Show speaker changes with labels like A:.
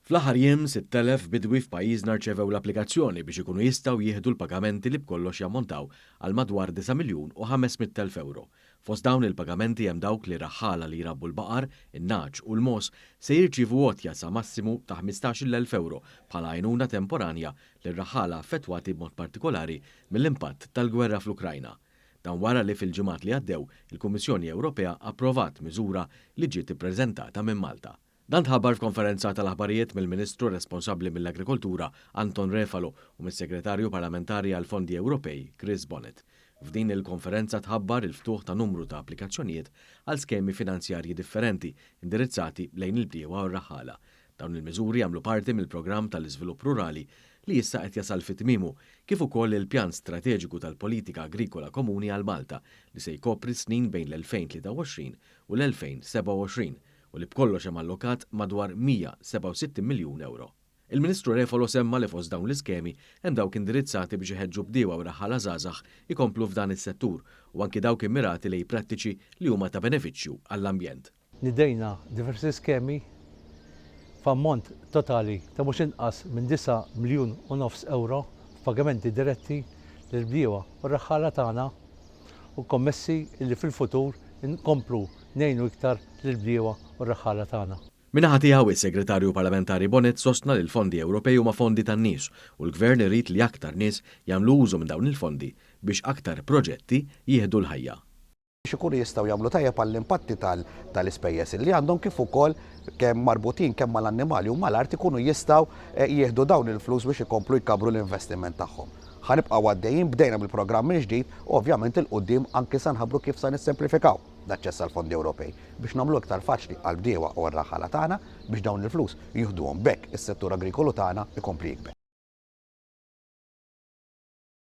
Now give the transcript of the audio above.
A: Fl-aħħar jiem, 6,000 bidwi f'pajjiżna rċevew l-applikazzjoni biex ikunu jistgħu jieħdu l-pagamenti li b'kollox jammontaw għal madwar 9 miljun u 500 elf ewro. Fost dawn il-pagamenti hemm dawk li raħħala li jrabbu l-baqar, in-nagħaġ u l-mogħoż se jirċievu għotja sa massimu ta' 15-il elf ewro bħala għajnuna temporanja lir-raħħala affettwati b'mod partikolari mill-impatt tal-gwerra fl-Ukrajna. Dan wara li fil-ġimgħat li għaddew, il-Kummissjoni Ewropea approvat miżura li ġiet ippreżentata minn Malta. Dan tħabbar f'konferenza tal-aħbarijiet mill-Ministru responsabbli mill-Agrikoltura Anton Refalo u mis-Segretarju Parlamentari għall-Fondi Ewropej Chris Bonett. F'din il-konferenza tħabbar il-ftuħ ta' numru ta' applikazzjonijiet għal skemi finanzjarji differenti indirizzati lejn il-bdiewa u r-raħħala. Dawn il-miżuri jagħmlu parti mill-programm tal-iżvilupp rurali li issa qed jasal fi tmiemu, kif ukoll il-pjan strateġiku tal-politika agrikola komuni għal Malta li se jkopri snin bejn l-2023 u l-2027 u li b'kollox hemm allokat madwar 167 miljun ewro. Il-Ministru Refalo semma li fost dawn l-iskemi hemm dawk indirizzati biex iħeġġu bdiewa u raħħala żgħażagħ ikomplu f'dan is-settur u anki dawk immirati lejn prattiċi li huma ta' benefiċċju għall-ambjent.
B: Nidejna diversi skemi f'ammont totali ta' mhux inqas minn 9 miljun u nofs ewro f'pagamenti diretti lill-bdiewa u r-raħħala tagħna u kommessi li fil-futur inkomplu ngħinu iktar lill-bdiewa u r-raħħala tagħna.
A: Min-naħa tiegħu, is-Segretarju Parlamentari Bonett sostna li l-fondi Ewropej huma fondi tan-nies u l-Gvern irid li aktar nies jagħmlu użu minn dawn il-fondi biex aktar proġetti jieħdu l-ħajja.
C: Biex ikunu jistgħu jagħmlu tajjeb għall-impatti tal-ispejjeż li għandhom kif ukoll kemm marbutin kemm mal-annimali u mal-art ikunu jistgħu jieħdu dawn il-flus biex ikomplu jkabbru l-investiment tagħhom. Ħa nibqgħu għaddejjin, bdejna bil-programm mill-ġdid u ovvjament 'il quddiem anki sa nħabbru kif sa nissemplifikaw l-aċċess għall-fondi Ewropej biex nagħmlu iktar faċli għall-bdiewa u għar-raħħala tagħna biex dawn il-flus jieħduhom b'hekk is-settur agrikolu tagħna jkompli jikber.